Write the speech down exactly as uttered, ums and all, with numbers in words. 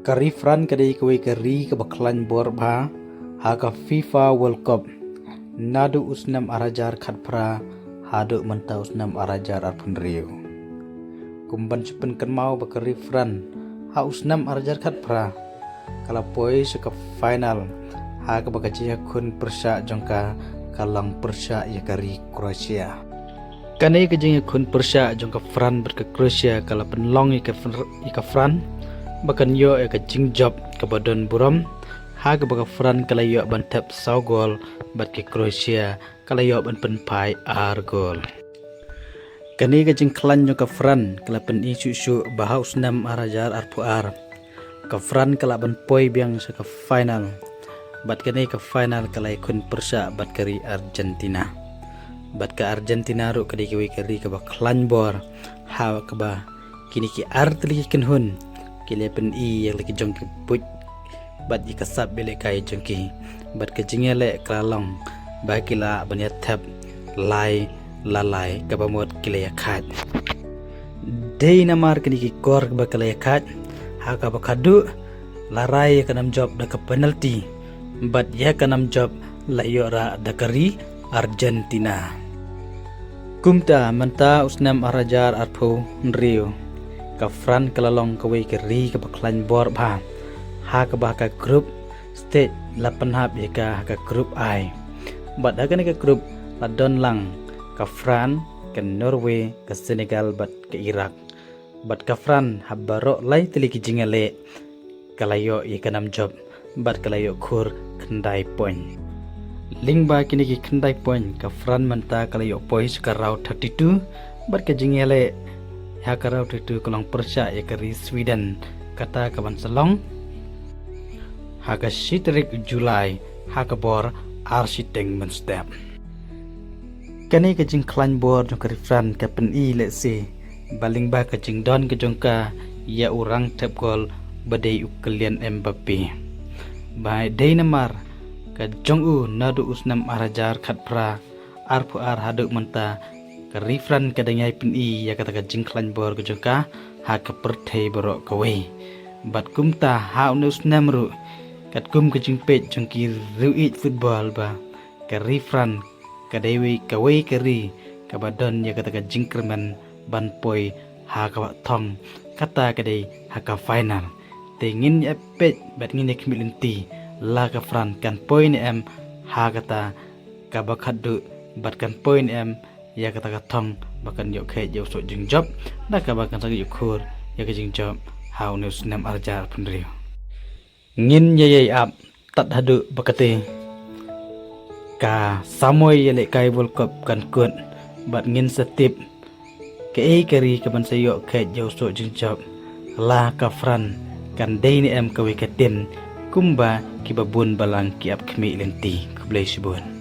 Ka ri France ka dei kawei ka ri kaba khlaiñ bor bha ha ka FIFA World Cup naduh u snem ar hajar khatphra haduh mynta u snem ar hajar arphew hynriew. Kum ban shu pynkynmaw ba ka ri France ha u snem ar hajar khatphra ka la poi sha ka final ha kaba ka jingïakhun pyrshah jong ka ka long pyrshah ïa ka ri Croatia. Kane ka jingïakhun pyrshah jong ka France bad ka Croatia ka la pynlong ïa ka Fr-, ïa ka France ba kan ïoh ïa ka jingjop kaba don burom, ha kaba ka France ka la ïoh ban thep saw gol bad ka Croatia ka la ïoh ban pynphai ar gol. Kane ka jingkhlaiñ jong ka France ka la pyni shuh shuh ba ha u snem ar hajar arphew ar ka France ka lah ban poi biang sha ka final. Bad kane ka final ka la ïakhun pyrshah bad ka ri Argentina. Bad ka Argentina ruh ka dei kawei ka ri kaba khlaiñ bor, ha kaba kine ki ar tylli ki kynhun ki la pyni ïa la ki jong ki buit bad ïa ka sap ïalehkai jong ki. Bad ka jingïaleh ka la long ba ki lah ban ïa thep lai la lai, kaba mut ki la ïa khaid. Dei namar kine ki kor ba ki la ïa khaid, ha kaba khadduh la rai ïa ka nam jop da ka penalty. Bad ïa ka nam jop la ïoh rah da ka ri Argentina. Kumta mynta u snem ar hajar arphew hynriew ka France ka la long kawei ka ri kaba khlaiñ bor bha, ha kaba ka group stage la pynhap ïa ka ha ka group I. Bad ha kane ka group la don lang ka France, ka Norway, ka Senegal bad ka Iraq. Bad ka France ha baroh lai tylli ki jingïaleh ka la ïoh ïa ka nam jop bad ka la ïoh khur khyndai point. Lyngba kine ki khyndai point ka France mynta ka la ïoh poi sha ka round thirty-two bad ka jingïaleh ha ka round thirty-two ka long pyrshah ïa ka ri Sweden, kata ka ban sa long ha ka shi tarik July ha ka bor ar shiteng mynstep. Kane ka jingkhlaiñ bor jong ka ri France ka pyni lehse ba lyngba ka jingdon ka jong ka ïa u rang thep gol ba dei u Kylian Mbappe. Ba dei namar ka jong u naduh u snem ar hajar khatphra arphew ar haduh mynta ka ri France ka dang ïai pyni ïa kata ka jingkhlaiñ bor ka jong ka ha ka pyrthei baroh kawei. Bad kumta ha une u snem ruh, katkum ka jingpeit jong ki riewieid football, ba ka ri France ka dei wei kawei ka ri kaba don ïa kata ka jingkyrmen ban poi ha kaba thong, kata ka dei ha ka final. Te ngin ïa peit bad ngin ïa khmih lynti la ka France kan poi ne em ha kata kaba khadduh bad kan poi ne em ïa kata ka thong ba kan ïoh kheit ïa u soh jingjop, da kaba kan sa ïoh khur ïa ka jingjop ha une u snem ar hajar arphew hynriew. Ngin ïa ïai ap tad haduh ba kata ka samoi ïalehkai World Cup kan kut, bad ngin sa tip kaei ka ri ka ban sa ïoh kheit ïa u soh jingjop, la ka France kan dei ne em kawei ka tim kumba kiba bun balang ki ap khmih lynti. Khublei shibun.